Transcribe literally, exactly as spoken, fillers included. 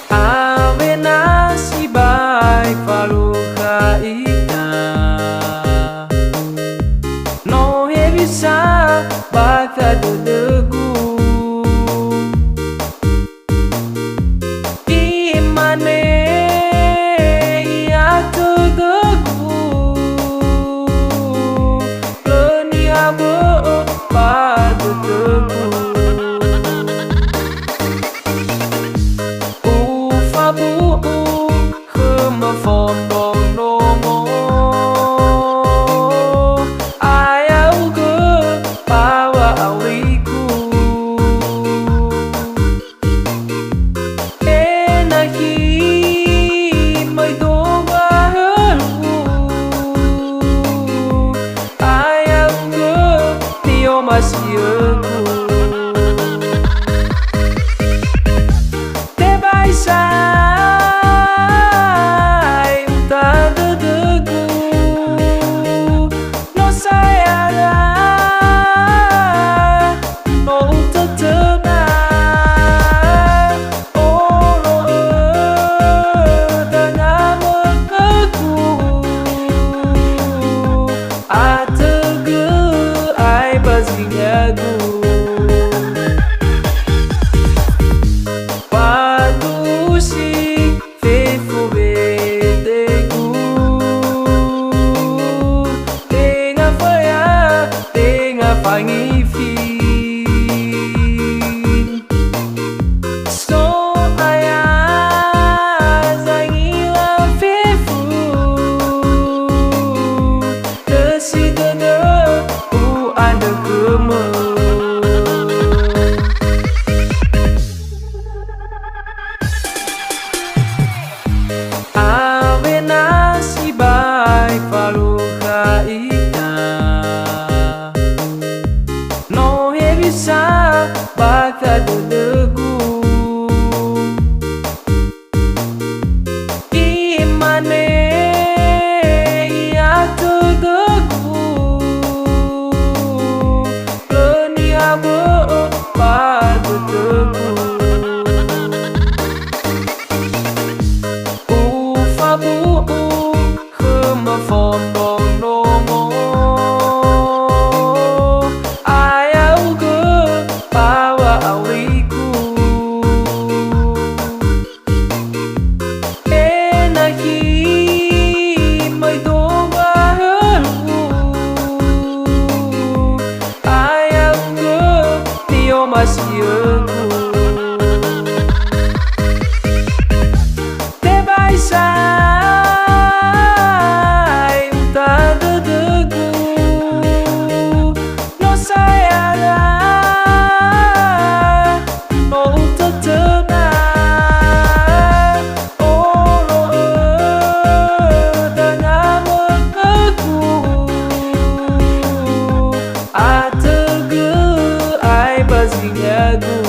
Awena sibai falukha ita. No hewisa bakha dödögu. Imane ia tödögu, lö niha bö'ö ba dödögu. Ufabu'u khöma fondrondrongo, ayaugö ba wa'aurigu. Enahi möi dödögu, ayaugö ni'omasiögu. Tebai sa'ae uta dödögu, no sa'ae ara, no utötöna, olo'ö danga mökhögu, atögö ae ba zingagu. Fadusi fefu wedegu, tenga faya, tenga fangifi. So'aya zangila fefu, lö si dödö u'andrö khömö. Awena sibai falukha ita. No hewisa bakha dödögu. Imane ia tödögu, lö niha bö'ö ba dödögu. Ufabu'u khöma fondrondrongo, ayaugö ba wa'aurigu. Enahi möi dödögu, ayaugö ni'omasiögu. Tebai sa'ae uta dödögu, no sa'ae ara, no utötöna, olo'ö danga mökhögu, atögö ae ba zingagu.